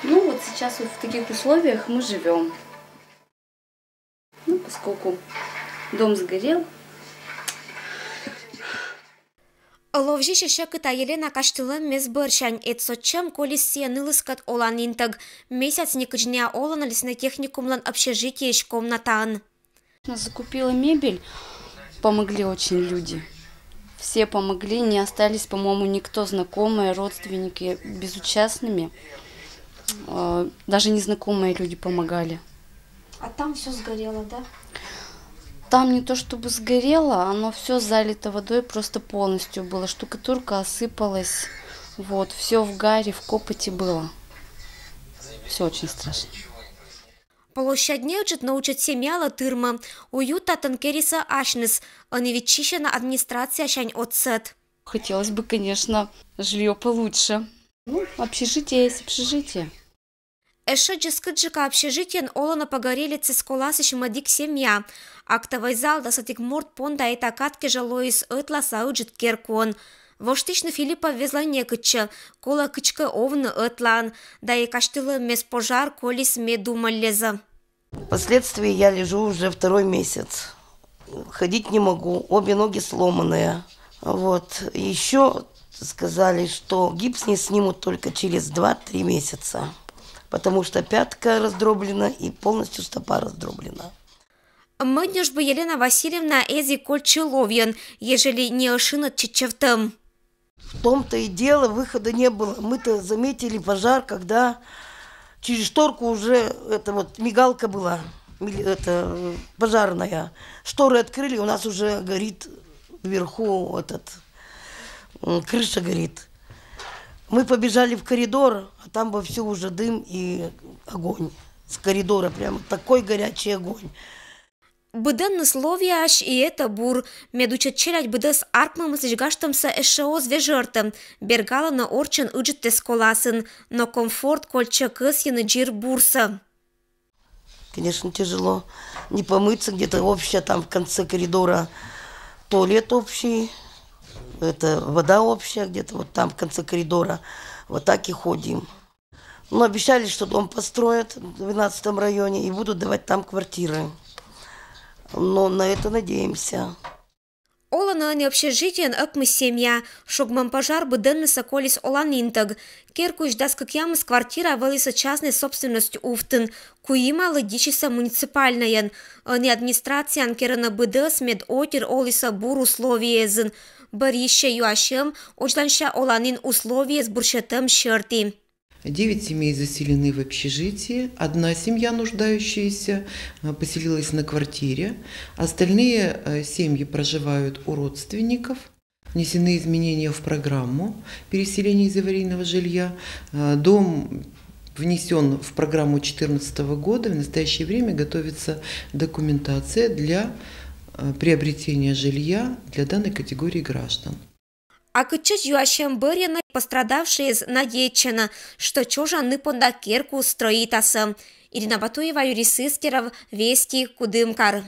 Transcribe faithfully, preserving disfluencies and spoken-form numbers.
Ну вот сейчас вот в таких условиях мы живем. Ну, поскольку дом сгорел. Ловзись ещё кыта Елена казьтылӧммес бӧрсянь, эд сотчӧм колис сійӧ нылыскӧд оланінтӧг. Месяц некыдз неа олӧны лесной техникумлӧн общежитиеысь комнатаын. Закупила мебель, помогли очень люди. Все помогли, не остались, по-моему, никто, знакомые, родственники безучастными. Э, Даже незнакомые люди помогали. А там всё сгорело, да? Там не то чтобы сгорело, оно все залито водой, просто полностью было. Штукатурка осыпалась. Вот, все в гаре, в копоти было. Все очень страшно. Площадь неыджыд, но ыджыд семьялы тырмӧ. Уют татын керисӧ асьныс, ӧні виччысьӧны администрациясянь отсӧг. Хотелось бы, конечно, жилье получше. Ну, общежитие есть общежитие. Ещё дзескыдджыка общежитиеын олӧны Погорелицы сколасьысь мӧдик семья. Актовӧй зал да сэтик морт понда этакад кежӧ лоис ӧтласа ыджыд керкуын. Воштысьны Филиппов везлӧ некытчӧ, колӧ кыдзкӧ овны ӧтлаын, да и казьтылӧммес пожар колис, ме думалльӧ. Впоследствии я лежу уже второй месяц. Ходить не могу, обе ноги сломанные. Вот. Еще сказали, что гипс не снимут только через два-три месяца, потому что пятка раздроблена и полностью стопа раздроблена. Мӧд нёжбу Елена Васильевна эз и кольччы ловйӧн, ежели не ӧшиньыд чеччӧвтӧм. В том-то и дело, выхода не было. Мы-то заметили пожар, когда через шторку уже это вот мигалка была, это пожарная. Шторы открыли, у нас уже горит вверху этот, крыша горит. Мы побежали в коридор, а там вовсю уже дым и огонь. С коридора прямо такой горячий огонь. Быдӧнныс ловъяӧсь и этӧ бур. Медучӧд челядь быдӧс аркмӧмыслысь гажтӧмсӧ эшшӧ оз вежӧртӧ. Бергалӧны орччӧн ыджыдтӧ сколасын, но комфорт кольччӧ кӧсйыны дзир бурсӧ. Конечно, тяжело. Не помыться, где-то общая, там в конце коридора туалет общий, это вода общая, где-то вот там в конце коридора. Вот так и ходим. Но обещали, что дом построят в двенадцатом районе и будут давать там квартиры. Но на это надеемся. Олӧны ӧні общежитиеын ӧкмыс семья. Шогмӧм пожар быдӧннысӧ колис оланінтӧг. Керкуысь дас кӧкъямыс квартира вӧлісӧ частнӧй собственность увтын, куималы дасьтысьӧ муниципальнӧйӧн. Ӧні администрацияын керӧны быдӧс, мед отир олісӧ бур условиеясын. Бӧрйысьӧ юасьӧм, оздзланся оланін условиеяс бурсьӧтӧм сьӧрті. Девять семей заселены в общежитии, одна семья, нуждающаяся, поселилась на квартире, остальные семьи проживают у родственников. Внесены изменения в программу переселения из аварийного жилья. Дом внесен в программу четырнадцатого года. В настоящее время готовится документация для приобретения жилья для данной категории граждан. А кытчӧдз юасьӧм бӧрйӧны, пострадавшиеяс надейтчӧны, что чужан ны понда керкуыс стрӧитасӧ. Ирина Батуева, Юрий Сыскеров, Вести, Кудымкар.